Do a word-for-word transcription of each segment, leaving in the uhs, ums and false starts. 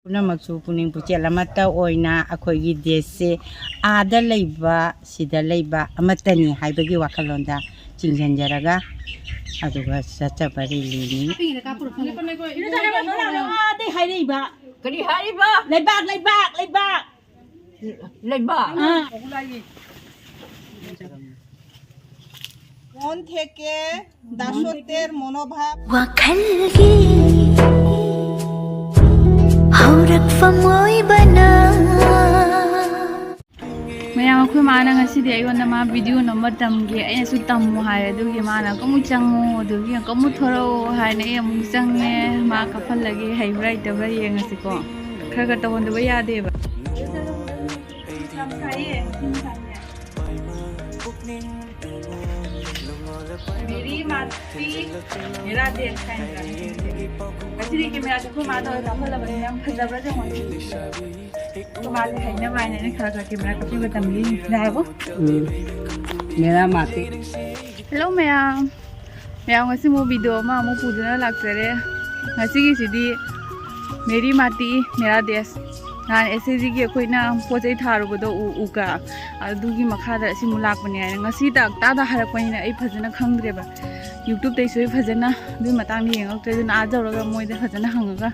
ꯄꯨꯝꯅꯃꯛꯁꯨ ꯄꯨꯛꯅꯤꯡ ꯄꯨꯛꯆꯦꯜ ꯑꯃꯠꯇ ꯑꯣꯏꯅ ꯑꯩꯈꯣꯏꯒꯤ ꯗꯦꯁꯁꯦ ꯑꯥꯗ ꯂꯩꯕ, ꯁꯤꯗ ꯂꯩꯕ ꯑꯃꯠꯇꯅꯤ ꯍꯥꯏꯕꯒꯤ ꯋꯥꯈꯜꯂꯣꯟꯗ ꯆꯤꯡꯁꯤꯟꯖꯔꯒ, ꯑꯗꯨꯒ ꯆꯠꯆꯕ ꯔꯦꯂꯤꯅꯤ꯫ ꯑꯇꯩ ꯍꯥꯏꯔꯛꯏꯕ꯫ ꯀꯔꯤ ꯍꯥꯏꯔꯤꯕ? ꯂꯩꯕꯥꯛ, ꯂꯩꯕꯥꯛ, ꯂꯩꯕꯥꯛ꯫ ꯂꯩꯕꯥꯛ꯫ ꯑꯥ꯫ মন থেকে দাসত্বের মনোভাব। ꯋꯥꯈꯜꯒꯤ ꯍꯧꯔꯛꯐꯝ ꯑꯣꯏꯕꯅ꯫ ꯃꯌꯥꯝ, ꯑꯩꯈꯣꯏ ꯃꯥꯅ ꯉꯁꯤꯗꯤ ꯑꯩꯉꯣꯟꯗ ꯃꯥ ꯚꯤꯗꯤꯑꯣ ꯅꯝꯕ ꯇꯝꯒꯦ, ꯑꯩꯅꯁꯨ ꯇꯝꯃꯨ ꯍꯥꯏ꯫ ꯑꯗꯨꯒꯤ ꯃꯥꯅ ꯑꯃꯨꯛ ꯆꯪꯉꯨ, ꯑꯗꯨꯒꯤ ꯑꯃꯨꯛ ꯊꯣꯔꯛꯑꯣ ꯍꯥꯏꯅ ꯑꯩ ꯑꯃꯨꯛ ꯆꯪꯉꯦ꯫ ꯃꯥ ꯀꯥꯞꯍꯜꯂꯒꯦ, ꯍꯩꯕ꯭ꯔꯥ ꯍꯩꯇꯕ꯭ꯔꯥ ꯌꯦꯡꯉꯁꯤꯀꯣ꯫ ꯈꯔ ꯈꯔ ꯇꯧꯍꯟꯗꯕ ꯌꯥꯗꯦꯕ꯫ ꯃꯦꯔꯤ ꯃꯥꯇꯤ ꯃꯦꯔꯥ ꯗꯦꯁ ꯍꯥꯏꯅ ꯉꯁꯤꯗꯤ ꯀꯦꯃꯦꯔꯥꯁꯦ ꯑꯩꯈꯣꯏ ꯃꯥꯅ ꯑꯣꯏꯅ ꯀꯥꯞꯍꯜꯂꯕꯅꯤꯅ ꯌꯥꯝ ꯐꯖꯕ꯭ꯔꯥ ꯌꯦꯡꯉꯣ꯫ ꯑꯩꯈꯣꯏ ꯃꯥꯁꯦ ꯍꯩꯅꯕ ꯍꯥꯏꯅ ꯑꯩꯅ ꯈꯔ ꯈꯔ ꯀꯦꯃꯦꯔꯥ ꯀꯥꯞꯄꯤꯕ ꯇꯝꯕꯤꯔꯤꯅꯤ꯫ ꯌꯥꯔꯕꯣ? ꯎꯝ꯫ ꯃꯦꯔꯥ ꯃꯥꯇꯤ꯫ ꯍꯦꯜꯂꯣ ꯃꯌꯥꯝ꯫ ꯃꯌꯥꯝ, ꯉꯁꯤ ꯑꯃꯨꯛ ꯚꯤꯗꯤꯑꯣ ꯑꯃ ꯑꯃꯨꯛ ꯄꯨꯗꯨꯅ ꯂꯥꯛꯆꯔꯦ꯫ ꯉꯁꯤꯒꯤꯁꯤꯗꯤ ꯃꯦꯔꯤ ꯃꯥꯇꯤ ꯃꯦꯔꯥ ꯗꯦꯁ꯫ ꯅꯍꯥꯟ ꯑꯦꯁ ꯑꯦꯁ ꯖꯤꯒꯤ ꯑꯩꯈꯣꯏꯅ ꯄꯣꯠ ꯆꯩ ꯊꯥꯔꯨꯕꯗꯣ ꯎ ꯎꯀ, ꯑꯗꯨꯒꯤ ꯃꯈꯥꯗ ꯑꯁꯤꯃꯨꯛ ꯂꯥꯛꯄꯅꯦ ꯍꯥꯏꯅ ꯉꯁꯤ ꯇꯥꯛ ꯇꯥꯗ ꯍꯥꯏꯔꯛꯄꯅꯤꯅ ꯑꯩ ꯐꯖꯅ ꯈꯪꯗ꯭ꯔꯦꯕ꯫ ꯌꯨꯇ꯭ꯌꯨꯕꯇꯩꯁꯨ ꯑꯩ ꯐꯖꯅ ꯑꯗꯨꯒꯤ ꯃꯇꯥꯡꯗ ꯌꯦꯡꯉꯛꯇ꯭ꯔꯦ, ꯑꯗꯨꯅ ꯑꯥ ꯌꯧꯔꯒ ꯃꯣꯏꯗ ꯐꯖꯅ ꯍꯪꯉꯒ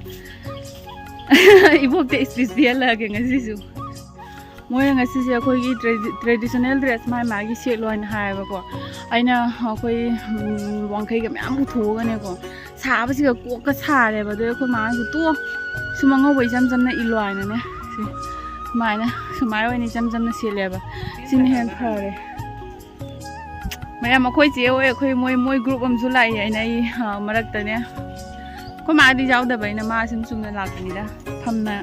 ꯏꯕꯣꯛꯇ ꯏꯁꯄꯤꯁ ꯄꯤꯍꯜꯂꯛꯑꯒꯦ ꯉꯁꯤꯁꯨ꯫ ꯃꯣꯏꯅ ꯉꯁꯤꯁꯦ ꯑꯩꯈꯣꯏꯒꯤ ꯇ꯭ꯔꯦꯗꯤ-, ꯇ꯭ꯔꯦꯗꯤꯁꯅꯦꯜ ꯗ꯭ꯔꯦꯁ ꯃꯥꯏ ꯃꯥꯒꯤ ꯁꯦꯠꯂꯣ ꯍꯥꯏꯅ ꯍꯥꯏꯌꯦꯕꯀꯣ꯫ ꯑꯩꯅ ꯑꯩꯈꯣꯏ, ꯎꯝ, ꯋꯥꯡꯈꯩꯒ ꯃꯌꯥꯝ ꯄꯨꯊꯣꯛꯑꯒꯅꯦꯀꯣ, ꯁꯥꯕꯁꯤꯒ ꯀꯣꯛꯀ ꯁꯥꯔꯦꯕ꯫ ꯑꯗꯨ ꯑꯩꯈꯣꯏ ꯃꯥꯅꯁꯨ, "ꯇꯣ, ꯁꯨꯝ ꯑꯉꯧꯕ ꯏꯆꯝ ꯆꯝꯅ ꯏꯜꯂꯣ" ꯍꯥꯏꯅꯅꯦ꯫ ꯁꯤ ꯁꯨꯃꯥꯏꯅ, ꯁꯨꯃꯥꯏꯅ ꯑꯣꯏꯅ ꯏꯆꯝ ꯆꯝꯅ ꯁꯦꯠꯂꯦꯕ꯫ ꯁꯤꯅ ꯍꯦꯟꯅ ꯐꯔꯦ꯫ ꯃꯌꯥꯝ, ꯑꯩꯈꯣꯏ ꯆꯦ ꯍꯣꯏ, ꯑꯩꯈꯣꯏ ꯃꯣꯏ, ꯃꯣꯏ ꯒ꯭ꯔꯨꯞ ꯑꯃꯁꯨ ꯂꯥꯛꯏ ꯍꯥꯏꯅ ꯑꯩ, ꯑ, ꯃꯔꯛꯇꯅꯦ꯫ ꯑꯩꯈꯣꯏ ꯃꯥꯗꯤ ꯌꯥꯎꯗꯕ, ꯑꯩꯅ ꯃꯥ ꯁꯨꯝ ꯆꯨꯝꯅ ꯂꯥꯛꯄꯅꯤꯗ꯫ ꯐꯝꯅ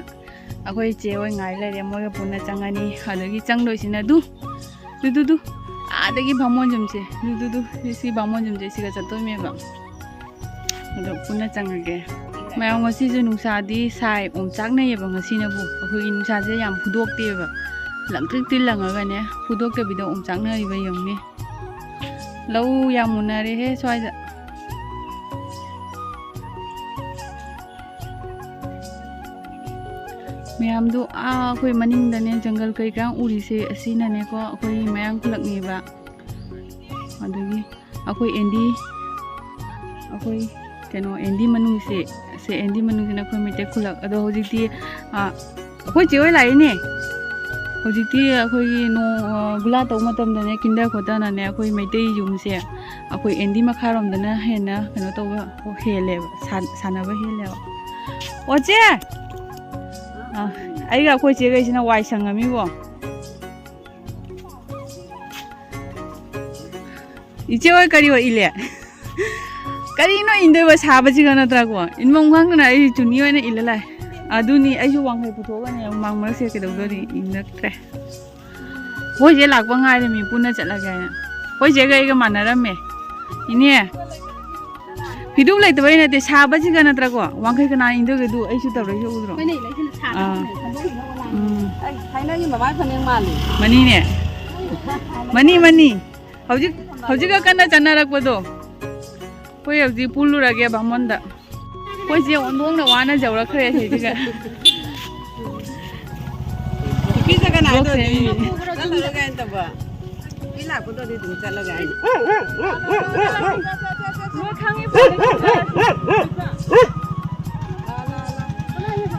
ꯑꯩꯈꯣꯏ ꯆꯦ ꯍꯣꯏ ꯉꯥꯏ ꯂꯩꯔꯦ, ꯃꯣꯏꯒ ꯄꯨꯟꯅ ꯆꯪꯉꯅꯤ꯫ ꯑꯗꯒꯤ ꯆꯪꯗꯣꯏꯁꯤꯅ ꯑꯗꯨ, ꯑꯗꯨ, ꯑꯗꯨ, ꯑꯗꯨ, ꯑꯥꯗꯒꯤ ꯚꯥꯃꯣꯟ ꯌꯨꯝꯁꯦ, ꯑꯗꯨ, ꯑꯗꯨ, ꯑꯗꯨ, ꯁꯤ ꯚꯥꯃꯣꯟ ꯌꯨꯝꯁꯦ, ꯁꯤꯒ ꯆꯠꯇꯣꯏꯅꯦꯕ꯫ ꯑꯗꯣ ꯄꯨꯟꯅ ꯆꯪꯉꯒꯦ꯫ ꯃꯌꯥꯝ, ꯉꯁꯤꯁꯨ ꯅꯨꯡꯁꯥꯗꯤ ꯁꯥꯏ, ꯑꯣꯝꯆꯥꯛꯅꯩꯌꯦꯕ ꯉꯁꯤꯅꯕꯨ꯫ ꯑꯩꯈꯣꯏꯒꯤ ꯅꯨꯡꯁꯥꯁꯦ ꯌꯥꯝ ꯐꯨꯗꯣꯛꯇꯦꯕ, ꯂꯪꯇ꯭ꯔꯤꯛꯇꯤ ꯂꯪꯉꯒꯅꯦ, ꯐꯨꯗꯣꯛꯇꯕꯤꯗ ꯑꯣꯝꯆꯥꯛꯅꯔꯤꯕ ꯌꯦꯡꯉꯨꯅꯦ꯫ ꯂꯧ ꯌꯥꯝ ꯃꯨꯟꯅꯔꯦꯍꯦ ꯁ꯭ꯋꯥꯏꯗ꯫ ꯃꯌꯥꯝꯗꯣ ꯑꯥ ꯑꯩꯈꯣꯏ ꯃꯅꯤꯡꯗꯅꯦ ꯖꯪꯒꯜ ꯀꯔꯤ ꯀꯔꯥ ꯎꯔꯤꯁꯦ ꯑꯁꯤꯅꯅꯦꯀꯣ ꯑꯩꯈꯣꯏ ꯃꯌꯥꯡ ꯈꯨꯂꯛꯅꯦꯕ꯫ ꯑꯗꯒꯤ ꯑꯩꯈꯣꯏ ꯑꯦꯟꯗꯤ ꯑꯩꯈꯣꯏ ꯀꯩꯅꯣ ꯑꯦꯟꯗꯤ ꯃꯅꯨꯡꯁꯦ ꯁꯦ ꯑꯦꯟꯗꯤ ꯃꯅꯨꯡꯁꯤꯅ ꯑꯩꯈꯣꯏ ꯃꯩꯇꯩ ꯈꯨꯂꯛ꯫ ꯑꯗꯣ ꯍꯧꯖꯤꯛꯇꯤ ꯑꯩꯈꯣꯏ ꯆꯦ ꯍꯣꯏ ꯂꯥꯛꯏꯅꯦ꯫ ꯍꯧꯖꯤꯛꯇꯤ ꯑꯩꯈꯣꯏꯒꯤ ꯅꯣ ꯒꯨꯂꯥ ꯇꯧꯕ ꯃꯇꯝꯗꯅꯦ ꯀꯤꯟꯗ ꯈꯣꯠꯇꯅꯅꯦ ꯑꯩꯈꯣꯏ ꯃꯩꯇꯩ ꯌꯨꯝꯁꯦ ꯑꯩꯈꯣꯏ ꯑꯦꯟꯗꯤ ꯃꯈꯥꯔꯣꯝꯗꯅ ꯍꯦꯟꯅ ꯀꯩꯅꯣ ꯇꯧꯕ ꯍꯦꯜꯂꯦꯕ ꯁꯥꯟꯅꯕ ꯍꯦꯜꯂꯦꯕ꯫ ꯑꯣ ꯆꯦ꯫ ꯑꯥ, ꯑꯩꯒ ꯑꯩꯈꯣꯏ ꯆꯦꯒꯩꯁꯤꯅ ꯋꯥꯏ ꯁꯪꯉꯝꯃꯤꯕꯣ꯫ ꯏꯆꯦ ꯍꯣꯏ ꯀꯔꯤ ꯑꯣꯏ ꯏꯜꯂꯦ? ꯀꯔꯤꯅꯣ ꯏꯟꯗꯣꯏꯕ ꯁꯥꯕꯁꯤꯒ ꯅꯠꯇ꯭ꯔꯥꯀꯣ? ꯏꯟꯐꯝ ꯈꯪꯗꯅ ꯑꯩ ꯆꯨꯅꯤ ꯑꯣꯏꯅ ꯏꯜꯂ ꯂꯥꯛꯑꯦ꯫ ꯑꯗꯨꯅꯤ ꯑꯩꯁꯨ ꯋꯥꯡꯈꯩ ꯄꯨꯊꯣꯛꯑꯒꯅꯦ ꯍꯨꯃꯥꯡ ꯃꯔꯛꯁꯦ ꯀꯩꯗꯧꯗꯣꯔꯤ ꯏꯟꯂꯛꯇ꯭ꯔꯦ꯫ ꯑꯩꯈꯣꯏ ꯆꯦ ꯂꯥꯛꯄ ꯉꯥꯏꯔꯦ ꯃꯤ ꯄꯨꯟꯅ ꯆꯠꯂꯒꯦ ꯍꯥꯏꯅ꯫ ꯑꯩꯈꯣꯏ ꯆꯦꯒ ꯑꯩꯒ ꯃꯥꯟꯅꯔꯝꯃꯦ꯫ ꯏꯅꯦ꯫ ꯐꯤꯗꯨꯝ ꯂꯩꯇꯕꯩ ꯅꯠꯇꯦ ꯁꯥꯕꯁꯤꯒ ꯅꯠꯇ꯭ꯔꯥꯀꯣ? ꯋꯥꯡꯈꯩ ꯀꯅꯥ ꯏꯟꯗꯣꯏꯒꯦ? ꯑꯗꯨ ꯑꯩꯁꯨ ꯇꯧꯔꯛꯏꯁꯦ ꯎꯗ꯭ꯔꯣ? ꯑꯩꯈꯣꯏꯅ ꯏꯜꯂꯛꯏꯁꯤꯅ ꯁꯥꯕ ꯑꯥ꯫ ꯎꯝ꯫ ꯑꯩ ꯊꯥꯏꯅꯒꯤ ꯃꯃꯥꯏ ꯐꯅꯦꯛ ꯃꯥꯜꯂꯤ꯫ ꯃꯅꯤꯅꯦ꯫ ꯃꯅꯤ ꯃꯅꯤ꯫ ꯍꯧꯖꯤꯛ ꯍꯧꯖꯤꯛꯀ ꯀꯟꯅ ꯆꯠꯅꯔꯛꯄꯗꯣ꯫ ꯑꯩꯈꯣꯏ ꯍꯧꯖꯤꯛ ꯄꯨꯜꯂꯨꯔꯒꯦ ꯕꯥꯃꯣꯟꯗ꯫ ꯑꯩꯈꯣꯏꯁꯦ ꯑꯣꯟꯊꯣꯛꯅ ꯋꯥꯅ ꯌꯧꯔꯛꯈ꯭ꯔꯦ ꯁꯤꯒ꯫ ꯅꯨꯄꯤꯁꯦ ꯀꯅꯥ ꯕ꯭ꯂꯣꯛꯁꯦ ꯍꯥꯏꯗꯣꯏꯅꯣ? ꯆꯠꯂꯔꯣꯏ ꯀꯥꯏꯅ ꯇꯧꯕ꯫ ꯃꯤ ꯂꯥꯛꯄꯗꯣ ꯑꯗꯨ ꯑꯗꯨꯝ ꯆꯠꯂꯒ ꯍꯥꯏꯅꯤ꯫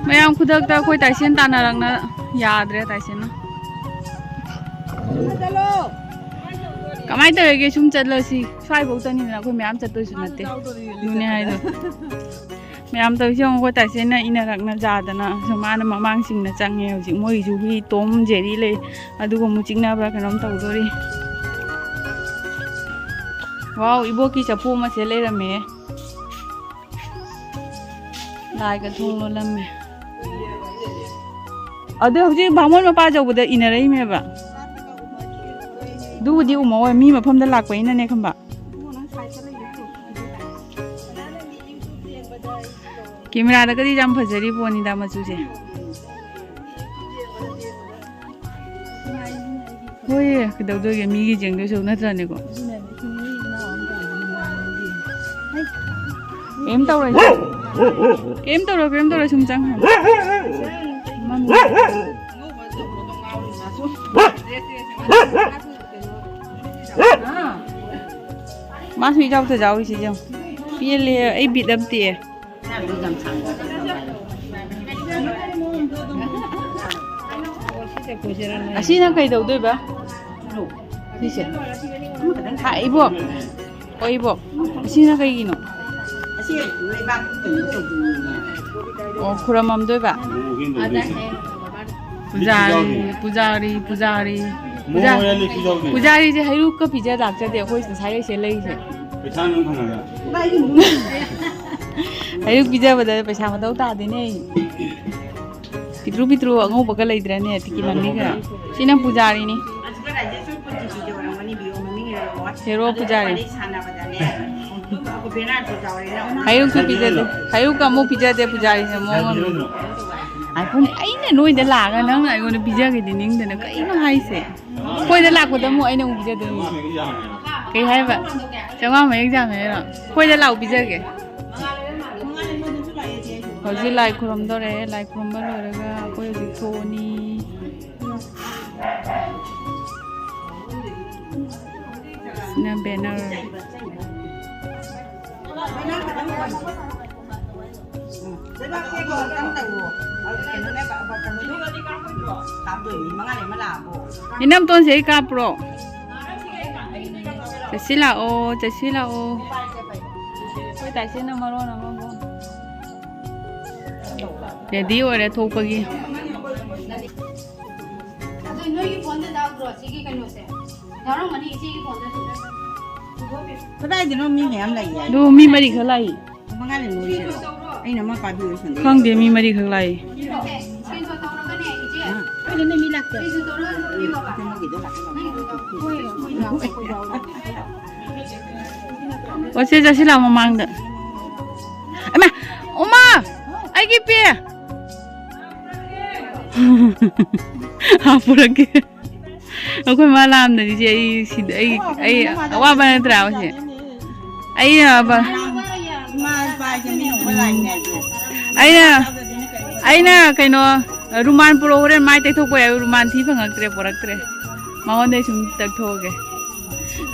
ꯃꯌꯥꯝ ꯈꯨꯗꯛꯇ ꯑꯩꯈꯣꯏ ꯇꯥꯏꯁꯦꯟ ꯇꯥꯟꯅꯔꯛꯅ ꯌꯥꯗ꯭ꯔꯦ ꯇꯥꯏꯁꯦꯟꯅ꯫ ꯀꯃꯥꯏꯅ ꯇꯧꯔꯒꯦ ꯁꯨꯝ ꯆꯠꯂꯁꯤ? ꯁ꯭ꯋꯥꯏꯐꯧꯇꯅꯤꯗꯅ ꯑꯩꯈꯣꯏ ꯃꯌꯥꯝ ꯆꯠꯇꯣꯏꯁꯨ ꯅꯠꯇꯦ꯫ ꯑꯗꯨꯅꯦ ꯍꯥꯏꯗꯣ꯫ ꯃꯌꯥꯝ ꯇꯧꯔꯤꯁꯦ ꯌꯦꯡꯉꯣ, ꯑꯩꯈꯣꯏ ꯇꯥꯏꯁꯦꯟꯅ ꯏꯟꯅꯔꯛꯅ ꯖꯥꯗꯅ ꯁꯨꯝ ꯃꯥꯅ ꯃꯃꯥꯡ ꯆꯤꯡꯅ ꯆꯪꯉꯦ꯫ ꯍꯧꯖꯤꯛ ꯃꯣꯏꯒꯤꯁꯨ ꯍꯨꯏ ꯇꯣꯝ ꯖꯦꯔꯤ ꯂꯩ, ꯑꯗꯨꯒ ꯑꯃꯨꯛ ꯆꯤꯛꯅꯕ꯭ꯔꯥ ꯀꯩꯅꯣꯝ ꯇꯧꯗꯣꯔꯤ꯫ ꯋꯥꯎ, ꯏꯕꯣꯛꯀꯤ ꯆꯐꯨ ꯑꯃꯁꯦ ꯂꯩꯔꯝꯃꯦ꯫ ꯂꯥꯏꯒ ꯊꯣꯡ ꯂꯣꯜꯂꯝꯃꯦ꯫ ꯑꯗꯨ ꯍꯧꯖꯤꯛ ꯕꯥꯃꯣꯟ ꯃꯄꯥ ꯌꯧꯕꯗ ꯏꯟꯅꯔꯛꯏꯃꯦꯕ꯫ ꯑꯗꯨꯕꯨꯗꯤ ꯎꯃꯛꯑꯣꯏ, ꯃꯤ ꯃꯐꯝꯗ ꯂꯥꯛꯄꯅꯤꯅꯅꯦ ꯈꯪꯕ꯫ ꯀꯦꯃꯦꯔꯥꯗꯒꯗꯤ ꯌꯥꯝ ꯐꯖꯔꯤ ꯄꯣꯠꯅꯤꯗ ꯃꯆꯨꯁꯦ꯫ ꯍꯣꯏꯌꯦ, ꯀꯩꯗꯧꯗꯣꯏꯒꯦ ꯃꯤꯒꯤ ꯌꯦꯡꯗꯣꯏ ꯁꯔꯨꯛ ꯅꯠꯇ꯭ꯔꯅꯦꯀꯣ? ꯀꯩꯝ ꯇꯧꯔꯣꯏ, ꯀꯩꯝ ꯇꯧꯔꯣꯏ, ꯀꯩꯝ ꯇꯧꯔꯣꯏ, ꯁꯨꯝ ꯆꯪꯈ꯭ꯔꯣ꯫ ꯑꯁꯨ ꯏꯆꯥꯎ ꯆꯥꯎꯔꯤꯁꯦ ꯌꯦꯡꯉꯨ꯫ ꯄꯦꯜꯂꯦ, ꯑꯩ ꯕꯤꯠ ꯑꯝ ꯇꯦꯛꯑꯦ꯫ ꯑꯁꯤꯅ ꯀꯩꯗꯧꯗꯣꯏꯕ? ꯁꯤꯁꯦ꯫ ꯍꯥ, ꯏꯕꯣꯛ꯫ ꯑꯣ, ꯏꯕꯣꯛ꯫ ꯑꯁꯤꯅ ꯀꯩꯒꯤꯅꯣ? ꯑꯁꯤ ꯂꯩꯕꯥꯛ ꯀꯩꯅꯣ ꯇꯧꯗꯣꯏꯅꯤꯅꯦ꯫ ꯑꯣ, ꯈꯨꯔꯝꯃꯝꯗꯣꯏꯕ꯫ ꯄꯨꯖꯥꯔꯤ, ꯄꯨꯖꯥꯔꯤ, ꯄꯨꯖꯥꯔꯤ꯫ ꯄꯨꯖꯥ-, ꯄꯨꯖꯥꯔꯤꯁꯦ ꯍꯩꯔꯨꯛꯀ ꯄꯤꯖ ꯂꯥꯛꯆꯗꯦ ꯑꯩꯈꯣꯏ ꯉꯁꯥꯏ ꯂꯩꯁꯦ ꯂꯩꯁꯦ꯫ ꯄꯩꯁꯥ ꯅꯪ ꯐꯪꯉꯒ꯫ ꯍꯩꯔꯨꯛ ꯄꯤꯖꯕꯗ ꯄꯩꯁꯥ ꯃꯊꯧ ꯇꯥꯗꯦꯅꯦ꯫ ꯄꯤꯇ꯭ꯔꯨ ꯄꯤꯇ꯭ꯔꯨ ꯑꯉꯧꯕꯒ ꯂꯩꯗ꯭ꯔꯅꯦ? ꯇꯤꯀꯤ ꯃꯃꯤꯒ꯫ ꯁꯤꯅ ꯄꯨꯖꯥꯔꯤꯅꯤ꯫ ꯍꯦꯔꯣ ꯄꯨꯖꯥꯔꯤ꯫ ꯍꯩꯔꯨꯛꯁꯨ ꯄꯤꯖꯗꯦ꯫ ꯍꯩꯔꯨꯛꯀ ꯑꯃꯨꯛ ꯄꯤꯖꯗꯦ ꯄꯨꯖꯥꯔꯤꯁꯦ ꯃꯑꯣꯡ ꯑꯃꯅꯤ꯫ ꯑꯩꯈꯣꯏ-, ꯑꯩꯅ ꯅꯣꯏꯗ ꯂꯥꯛꯑꯒ ꯅꯪꯅ ꯑꯩꯉꯣꯟꯗ ꯄꯤꯖꯒꯦꯗꯤ ꯅꯤꯡꯗꯅ ꯀꯩꯅꯣ ꯍꯥꯏꯁꯦ? ꯑꯩꯈꯣꯏꯗ ꯂꯥꯛꯄꯗ ꯑꯃꯨꯛ ꯑꯩꯅ ꯑꯃꯨꯛ ꯄꯤꯖꯗꯣꯏꯅꯤ꯫ ꯀꯩ ꯍꯥꯏꯕ? ꯆꯥꯝꯃꯉꯥ ꯃꯌꯦꯛ ꯆꯥꯝꯃ ꯍꯥꯏꯔꯣ? ꯑꯩꯈꯣꯏꯗ ꯂꯥꯛꯑꯣ ꯄꯤꯖꯒꯦ꯫ ꯍꯧꯖꯤꯛ ꯂꯥꯏ ꯈꯨꯔꯨꯝꯗꯣꯔꯦ꯫ ꯂꯥꯏ ꯈꯨꯔꯨꯝꯕ ꯂꯣꯏꯔꯒ ꯑꯩꯈꯣꯏ ꯍꯧꯖꯤꯛ ꯊꯣꯛꯑꯅꯤ꯫ ꯁꯤꯅ ꯕꯦꯅꯔ꯫ ꯏꯅꯝꯇꯣꯟꯁꯦ ꯑꯩ ꯀꯥꯞꯄ꯭ꯔꯣ? ꯆꯠꯁꯤ ꯂꯥꯛꯑꯣ, ꯆꯠꯁꯤ ꯂꯥꯛꯑꯣ꯫ ꯑꯩꯈꯣꯏ ꯇꯥꯏꯁꯦꯅ ꯃꯔꯣꯟ ꯑꯃ ꯑꯃꯨꯛ꯫ ꯔꯦꯗꯤ ꯑꯣꯏꯔꯦ ꯊꯣꯛꯄꯒꯤ꯫ ꯑꯗꯣ ꯅꯣꯏꯒꯤ ꯐꯣꯟꯗ ꯌꯥꯎꯗ꯭ꯔꯣ ꯁꯤꯒꯤ ꯀꯩꯅꯣꯁꯦ? ꯌꯥꯎꯔꯝꯒꯅꯤ ꯏꯆꯦꯒꯤ ꯐꯣꯟꯗ꯫ ꯀꯗꯥꯏꯗꯅꯣ ꯃꯤ ꯃꯌꯥꯝ ꯂꯩꯌꯦ꯫ ꯑꯗꯨ ꯃꯤ ꯃꯔꯤ ꯈꯛ ꯂꯥꯛꯏ꯫ ꯃꯉꯥ ꯂꯩꯉꯣꯏꯁꯦ꯫ ꯑꯩꯅ ꯑꯃ ꯄꯥꯕꯤꯌꯨ ꯁꯟꯗꯦ꯫ ꯈꯪꯗꯦ, ꯃꯤ ꯃꯔꯤ ꯈꯛ ꯂꯥꯛꯏ꯫ ꯏꯆꯦ, ꯏꯆꯦꯁꯨ ꯇꯧꯔꯒꯅꯦ, ꯏꯆꯦ꯫ ꯑꯥ꯫ ꯑꯩꯈꯣꯏꯗꯅꯦ ꯃꯤ ꯂꯥꯛꯇꯦ꯫ ꯏꯆꯦꯁꯨ ꯇꯧꯔꯒ ꯑꯗꯨꯝ ꯄꯤꯌꯣꯕ꯫ ꯀꯩꯅꯣꯒꯤꯗꯣ ꯂꯥꯛꯀꯦ ꯂꯥꯛꯀꯦ꯫ ꯍꯣꯏ, ꯍꯣꯏ, ꯍꯣꯏ, ꯍꯣꯏ꯫ ꯑꯣ, ꯁꯤ ꯆꯠꯁꯤ ꯂꯥꯛꯑꯣ ꯃꯃꯥꯡꯗ꯫ ꯑꯃ, ꯎꯃꯥ, ꯑꯩꯒꯤ ꯄꯦ꯫ ꯍꯥ, ꯄꯨꯔꯛꯀꯦ꯫ ꯑꯩꯈꯣꯏ ꯃꯥ ꯂꯥꯛꯑꯝꯗꯗꯤ ꯁꯤ ꯑꯩ ꯁꯤꯗ ꯑꯩ, ꯑꯩ ꯑꯋꯥꯕ ꯅꯠꯇ꯭ꯔꯥ ꯁꯤ? ꯑꯩ ꯑꯋꯥꯕ꯫ ꯑꯩꯅ, ꯑꯩꯅ ꯀꯩꯅꯣ, ꯔꯨꯃꯥꯟ ꯄꯨꯔꯛꯑꯣ, ꯍꯣꯔꯦꯟ ꯃꯥꯏ ꯇꯩꯊꯣꯛꯄ ꯌꯥꯏ꯫ ꯔꯨꯃꯥꯟ ꯊꯤ ꯐꯪꯉꯛꯇ꯭ꯔꯦ, ꯄꯨꯔꯛꯇ꯭ꯔꯦ꯫ ꯃꯉꯣꯟꯗꯩ ꯁꯨꯝ ꯇꯛꯊꯣꯛꯑꯒꯦ꯫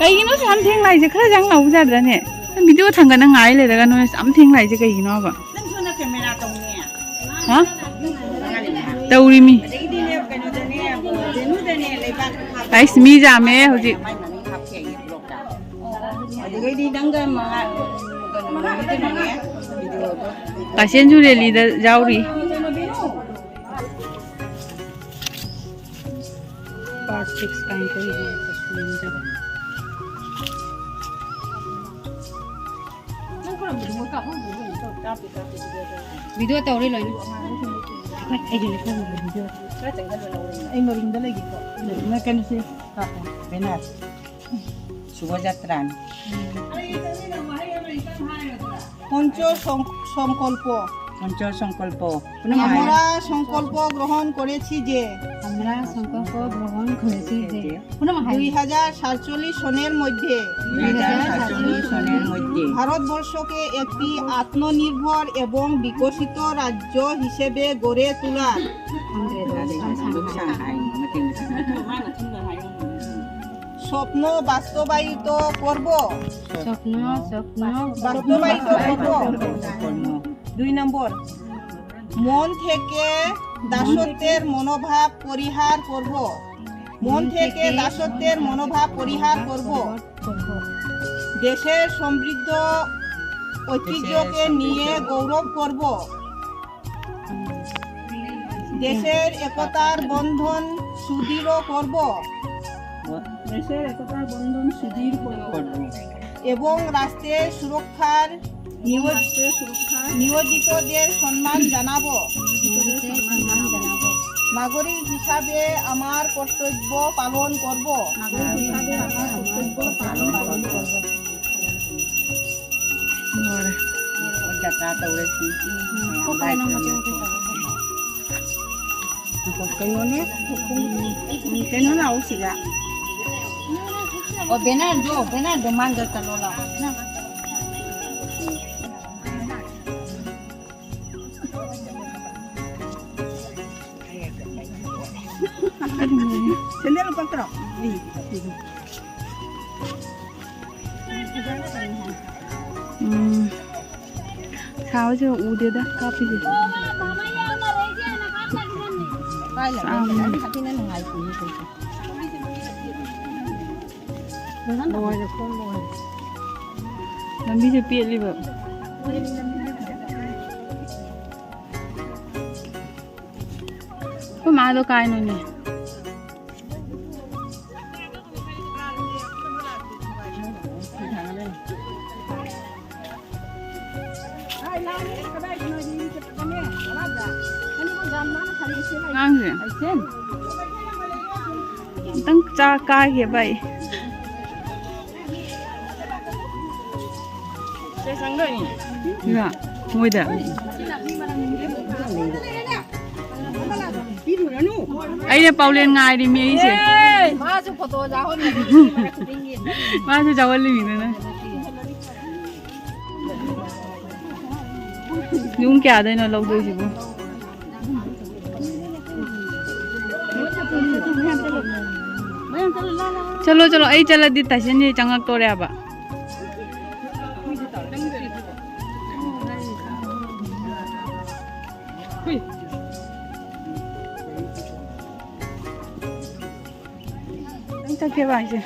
ꯀꯩꯒꯤꯅꯣ ꯁꯨꯛꯌꯥꯝ ꯊꯦꯡ ꯂꯥꯛꯏꯁꯦ? ꯈꯔ ꯌꯥꯝ ꯂꯥꯛꯎ ꯌꯥꯗ꯭ꯔꯅꯦ? ꯅꯪ ꯚꯤꯗꯤꯑꯣ ꯊꯥꯡꯒꯠꯅ ꯉꯥꯏ ꯂꯩꯔꯒ ꯅꯣꯏ ꯌꯥꯝ ꯊꯦꯡ ꯂꯥꯛꯏꯁꯦ ꯀꯩꯒꯤꯅꯣꯕ? ꯍꯥ? ꯇꯧꯔꯤꯃꯤ꯫ ꯑꯩꯁ, ꯃꯤ ꯌꯥꯝꯃꯦ ꯍꯧꯖꯤꯛ꯫ ꯀꯥꯏꯁꯦꯟꯁꯨ ꯔꯦꯂꯤꯗ ꯌꯥꯎꯔꯤ꯫ Part six ꯀꯥꯏꯅ ꯇꯧꯔꯤꯁꯦ꯫ ꯚꯤꯗꯤꯑꯣ ꯇꯧꯔꯤ ꯂꯣꯏꯅ꯫ ꯑꯩꯒꯤ ꯂꯩꯀꯥꯏꯒꯤ ꯚꯤꯗꯤꯑꯣ꯫ ꯑꯩ ꯃꯔꯨꯝꯗ ꯂꯩꯒꯦꯀꯣ꯫ ꯀꯩꯅꯣꯁꯦ ꯀꯥꯞꯄꯣ, ꯕꯦꯅꯔ꯫ ꯁꯨꯚ ꯖꯇ꯭ꯔꯥꯅꯤ꯫ পঞ্চ সং-, সংকল্প। পঞ্চ সংকল্প। আমরা সংকল্প গ্রহণ করেছি যে আমরা সংকল্প গ্রহণ করেছি যে পুনম হাই। দুই হাজার সাতচল্লিশ সনের মধ্যে দুই হাজার সাতচল্লিশ সনের মধ্যে ভারতবর্ষকে একটি আত্মনির্ভর এবং বিকশিত রাজ্য হিসেবে গড়ে তোলার স্বপ্ন বাস্তবায়িত করব। স্বপ্ন, স্বপ্ন। বাস্তবায়িত করব। দুই নম্বর, মন থেকে দাসত্বের মনোভাব পরিহার করব। মন থেকে দাসত্বের মনোভাব পরিহার করব। দেশের সমৃদ্ধ ঐতিহ্যকে নিয়ে গৌরব করব। দেশের একতার বন্ধন সুদৃঢ় করব। দেশের একতার বন্ধন সুদৃঢ় করব। এবং রাষ্ট্রের সুরক্ষার নিয়োজ-, রাষ্ট্রের সুরক্ষার নিয়োজিতদের সম্মান জানাবো। নিয়োজিতদের সম্মান জানাবো। নাগরিক হিসাবে আমার কর্তব্য পালন করব। নাগরিক হিসাবে আমার কর্তব্য পালন করব। ꯀꯩꯅꯣꯅꯦ? ꯀꯩꯅꯣ ꯂꯥꯛꯑꯣ ꯁꯤꯗ꯫ ꯑꯣ, ꯕꯦꯅꯔꯗꯣ, ꯕꯦꯅꯔꯗꯣ ꯃꯥꯡꯗ ꯆꯠꯂꯣ ꯂꯥꯛꯑꯣ꯫ ꯁꯦꯟꯗꯜ ꯂꯨꯄꯥ ꯇꯔꯥ꯫ ꯎꯝ꯫ ꯁꯥꯕꯁꯦ ꯎꯗꯦꯗ ꯀꯥꯞꯄꯤꯁꯦ꯫ ꯆꯥꯝꯃ꯫ ꯂꯝꯕꯤꯁꯦ ꯄꯦꯠꯂꯤꯕ꯫ ꯑꯩꯈꯣꯏ ꯃꯥꯗꯣ ꯀꯥꯏꯅꯣꯅꯦ? ꯑꯉꯥꯡꯁꯦ ꯑꯝꯇꯪ ꯆꯥ ꯀꯥꯏꯒꯦ ꯚꯥꯏ꯫ ꯏꯃꯥ, ꯃꯣꯏꯗ꯫ ꯑꯩꯅ ꯄꯥꯎꯂꯦꯟ ꯉꯥꯏꯔꯤꯃꯤ ꯑꯩꯁꯦ꯫ ꯃꯥꯁꯨ ꯐꯣꯇꯣ ꯌꯥꯎꯍꯟꯒꯅꯤ꯫ ꯃꯥꯁꯨ ꯌꯥꯎꯍꯜꯂꯤꯃꯤꯗꯅ꯫ ꯌꯨꯝ ꯀꯌꯥꯗꯩꯅꯣ ꯂꯧꯗꯣꯏꯁꯤꯕꯨ? ꯆꯠꯂꯣ, ꯆꯠꯂꯣ, ꯑꯩ ꯆꯠꯂꯗꯤ ꯇꯥꯏꯁꯟꯁꯦ ꯆꯪꯉꯛꯇꯣꯔꯦ ꯍꯥꯏꯕ꯫ ꯅꯪ ꯆꯠꯀꯦꯕ ꯍꯥꯏꯁꯦ꯫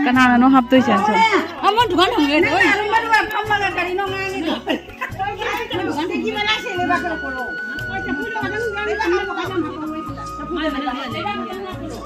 ꯀꯅꯥꯅꯅꯣ ꯍꯥꯞꯇꯣꯏꯁꯦ? ꯑꯃ ꯗꯨꯀꯥꯟ ꯍꯪꯒꯦ꯫ ꯅꯪ ꯑꯔꯨꯝꯕꯗꯨꯒ ꯐꯝꯃꯒ ꯀꯔꯤꯅꯣ ꯉꯥꯡꯉꯤꯗꯣ? ꯅꯪ ꯗꯨꯀꯥꯟ ꯁꯤꯒꯤ ꯃꯅꯥꯛꯁꯦ ꯂꯩꯕꯥꯛ ꯈꯔ ꯄꯣꯔꯛꯑꯣ꯫ ꯂꯩꯕꯥꯛ ꯍꯥꯞꯄꯣ, ꯀꯥꯏꯗ ꯍꯥꯞꯄꯣ?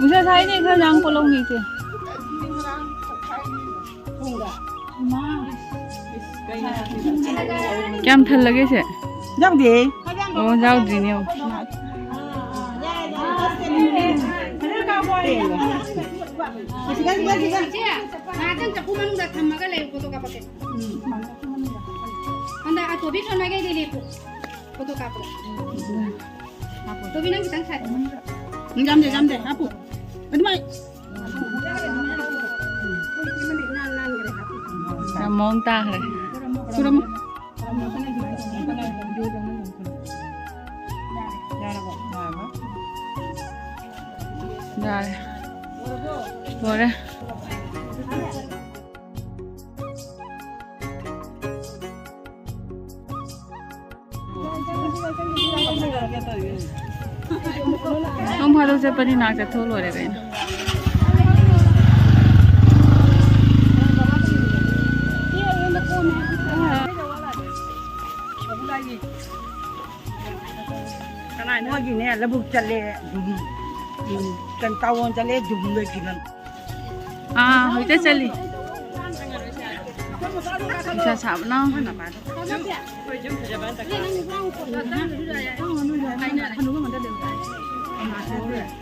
ꯅꯨꯡꯁꯥ ꯁꯥꯏꯅꯦ, ꯈꯔ ꯂꯥꯡ ꯄꯣꯠꯂꯧꯅꯤꯁꯦ꯫ ꯀꯌꯥꯝ ꯊꯜꯂꯒꯦ ꯁꯦ? ꯌꯥꯎꯗꯦ꯫ ꯑꯣ, ꯌꯥꯎꯗ꯭ꯔꯤꯅꯦ꯫ ꯑꯣ꯫ ꯏꯆꯦ, ꯉꯥꯏꯍꯥꯛꯇꯪ ꯆꯐꯨ ꯃꯅꯨꯡꯗ ꯊꯝꯃꯒ ꯂꯩꯌꯨ, ꯐꯣꯇꯣ ꯀꯥꯞꯄꯛꯀꯦ꯫ ꯍꯟꯗꯛ ꯑꯇꯣꯕꯤ ꯁꯣꯟ ꯃꯥꯏꯀꯩꯗ ꯂꯦꯞꯄꯨ, ꯐꯣꯇꯣ ꯀꯥꯞꯄꯛꯑꯣ꯫ ꯑꯇꯣꯕꯤ, ꯅꯪ ꯈꯤꯇꯪ ꯁꯥꯏꯠ꯫ ꯌꯥꯝꯗꯦ, ꯌꯥꯝꯗꯦ, ꯍꯥꯞꯄꯨ꯫ ꯑꯗꯨꯃꯥꯏ꯫ ꯌꯥꯝ ꯃꯑꯣꯡ ꯇꯥꯈ꯭ꯔꯦ꯫ ꯁꯨꯔꯝꯃꯣ꯫ ꯌꯥꯔꯦ꯫ ꯂꯣꯏꯔꯦ꯫ ꯅꯣꯡ ꯐꯥꯗꯣꯛ ꯆꯠꯄꯅꯤ ꯅꯥꯛ ꯆꯠꯊꯣꯛ ꯂꯣꯏꯔꯦ ꯀꯩꯅꯣ꯫ ꯃꯣꯏꯒꯤꯅꯦ, ꯂꯧꯕꯨꯛ ꯆꯠꯂꯦ, ꯗꯨꯝ, ꯎꯝ, ꯀꯩꯅꯣ, ꯇꯥꯋꯣꯟ ꯆꯠꯂꯦ, ꯗꯨꯝ ꯂꯣꯏꯈꯤꯕꯅꯤ꯫ ꯑꯥ, ꯍꯧꯖꯤꯛꯇ ꯆꯠꯂꯤ꯫ ꯅꯨꯡꯁꯥ ꯁꯥꯕꯅ꯫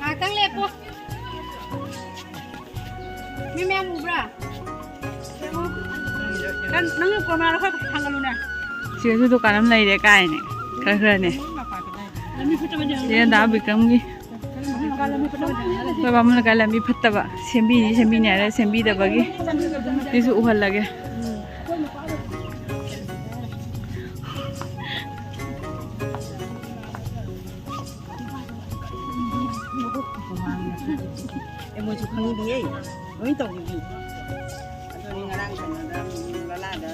ꯉꯥꯛꯇꯪ ꯂꯦꯞꯄꯣ꯫ ꯃꯤ ꯃꯌꯥꯝ ꯎꯕ꯭ꯔꯥ? ꯅꯪ, ꯅꯪꯒꯤ ꯀꯣꯔꯃꯥꯗꯣ ꯈꯔ ꯊꯥꯡꯒꯠꯂꯨꯅꯦ꯫ ꯁꯤꯗꯁꯨ ꯗꯨꯀꯥꯟ ꯑꯃ ꯂꯩꯔꯦ ꯀꯥꯏꯅꯦ, ꯈꯔ ꯈꯔꯅꯦ꯫ ꯁꯤ ꯗꯥ ꯕꯤꯀ꯭ꯔꯝꯒꯤ꯫ ꯑꯩꯈꯣꯏ ꯕꯥꯃꯣꯟ ꯂꯩꯀꯥꯏ ꯂꯝꯕꯤ ꯐꯠꯇꯕ, ꯁꯦꯝꯕꯤꯅꯤ ꯁꯦꯝꯕꯤꯅꯤ ꯍꯥꯏꯔ ꯁꯦꯝꯕꯤꯗꯕꯒꯤ꯫ ꯁꯤꯁꯨ ꯎꯍꯜꯂꯒꯦ꯫ ꯑꯦ, ꯃꯣꯏꯁꯨ ꯈꯪꯗꯤꯌꯦ꯫ ꯂꯣꯏ ꯇꯧꯔꯤꯅꯤ꯫ ꯑꯗꯨꯅꯤ ꯉꯔꯥꯡ ꯀꯩꯅꯣꯗ, ꯂꯂꯥꯗ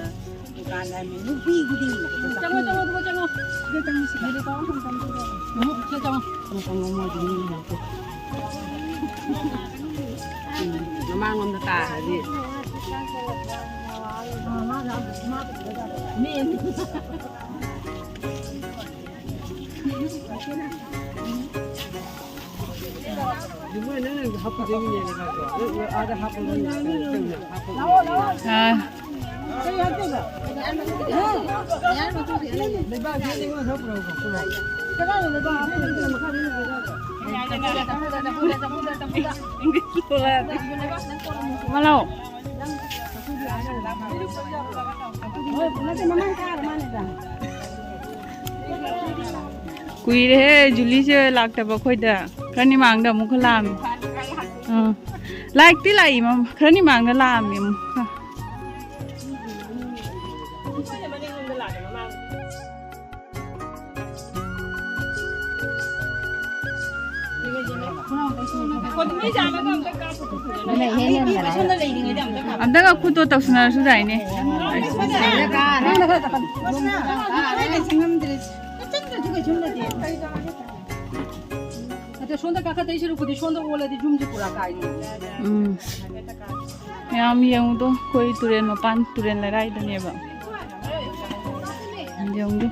ꯗꯨꯀꯥꯟꯗ ꯍꯥꯏꯕꯅꯤ, ꯅꯨꯄꯤ ꯈꯨꯗꯤꯡꯃꯛ ꯆꯪꯉꯣ, ꯆꯪꯉꯣ, ꯑꯗꯨꯒ ꯆꯪꯉꯣ꯫ ꯁꯤꯗ ꯆꯪꯉꯣ, ꯁꯤꯗ ꯆꯪꯉꯣ꯫ ꯎꯝ, ꯁꯤꯗ ꯆꯪꯉꯣ꯫ ꯆꯪꯉꯣ, ꯆꯪꯉꯣ, ꯃꯣꯏꯗꯤ ꯃꯤ ꯉꯥꯛꯇ꯫ ꯎꯝ, ꯃꯃꯥꯡꯂꯣꯝꯗ ꯇꯥꯈ꯭ꯔꯗꯤ꯫ ꯃꯤ꯫ ꯑꯥ꯫ ꯃꯂꯥꯎ꯫ ꯀꯨꯏꯔꯦꯍꯦ ꯖꯨꯂꯤꯁꯦ ꯂꯥꯛꯇꯕ ꯑꯩꯈꯣꯏꯗ꯫ ꯈꯔꯅꯤ ꯃꯥꯡꯗ ꯑꯃꯨꯛꯀ ꯂꯥꯛꯑꯝꯃꯤ꯫ ꯑꯥ꯫ ꯂꯥꯏꯔꯤꯛꯇꯤ ꯂꯥꯛꯏ ꯃꯝ-, ꯈꯔꯅꯤ ꯃꯥꯡꯗ ꯂꯥꯛꯑꯝꯃꯤ ꯑꯃꯨꯛꯀ꯫ ꯑꯝꯇꯒ ꯈꯨꯠꯇꯣ ꯇꯧꯁꯟꯅꯔꯁꯨ ꯌꯥꯏꯅꯦ꯫ ꯑꯗ ꯁꯣꯝꯗ ꯀꯥꯈꯠꯇꯩ ꯁꯔꯨꯛꯄꯨꯗꯤ ꯁꯣꯝꯗ ꯑꯣꯜꯂꯗꯤ ꯌꯨꯝꯁꯦ ꯄꯨꯔꯥ ꯀꯥꯏꯅꯤ꯫ ꯎꯝ꯫ ꯃꯌꯥꯝ ꯌꯦꯡꯉꯨꯗꯣ, ꯑꯩꯈꯣꯏ ꯇꯨꯔꯦꯜ ꯃꯄꯥꯟ, ꯇꯨꯔꯦꯜ ꯂꯩꯔꯥꯏꯗꯅꯦꯕ꯫ ꯌꯦꯡꯉꯨꯗꯣ꯫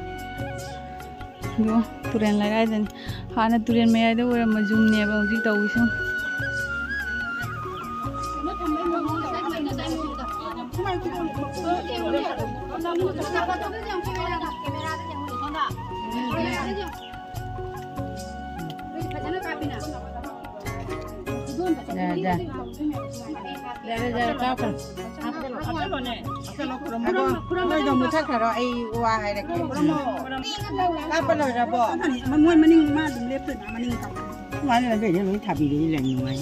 ꯑꯗꯣ ꯇꯨꯔꯦꯜ ꯂꯩꯔꯥꯏꯗꯅꯤ꯫ ꯍꯥꯟꯅ ꯇꯨꯔꯦꯜ ꯃꯌꯥꯏꯗ ꯑꯣꯏꯔꯝꯕ ꯌꯨꯝꯅꯦꯕ ꯍꯧꯖꯤꯛ ꯇꯧꯔꯤꯁꯦ꯫ ꯐꯖꯅ ꯀꯥꯞꯄꯤꯅ꯫ ꯌꯥ, ꯌꯥ꯫ ꯌꯥꯔꯦ, ꯌꯥꯔꯦ, ꯀꯥꯞꯈ꯭ꯔꯣ꯫ ꯍꯥꯞꯆꯜꯂꯣꯅꯦ꯫ ꯍꯥꯞꯆꯜꯂꯣ, ꯈꯨꯔꯨꯝꯃꯣ꯫ ꯉꯥꯏꯈꯣ, ꯃꯣꯏꯗꯣ ꯃꯨꯊꯠꯈ꯭ꯔꯣ, ꯑꯩ ꯋꯥ ꯍꯥꯏꯔꯛꯀꯦ꯫ ꯈꯨꯔꯨꯝꯃꯣ, ꯈꯨꯔꯨꯝꯃꯣ꯫ ꯀꯥꯞꯄ ꯂꯣꯏꯔꯕꯣ? ꯃꯣꯏ ꯃꯅꯤꯡ ꯃꯥ ꯑꯗꯨꯝ ꯂꯦꯞꯇꯣꯏꯅꯦ, ꯃꯅꯤꯡ ꯀꯥꯞꯄ꯫ ꯃꯥꯅ ꯂꯝꯕꯤꯗ ꯂꯣꯏ ꯊꯥꯕꯤꯔꯗꯤ ꯂꯩ ꯅꯨꯡꯉꯥꯏ꯫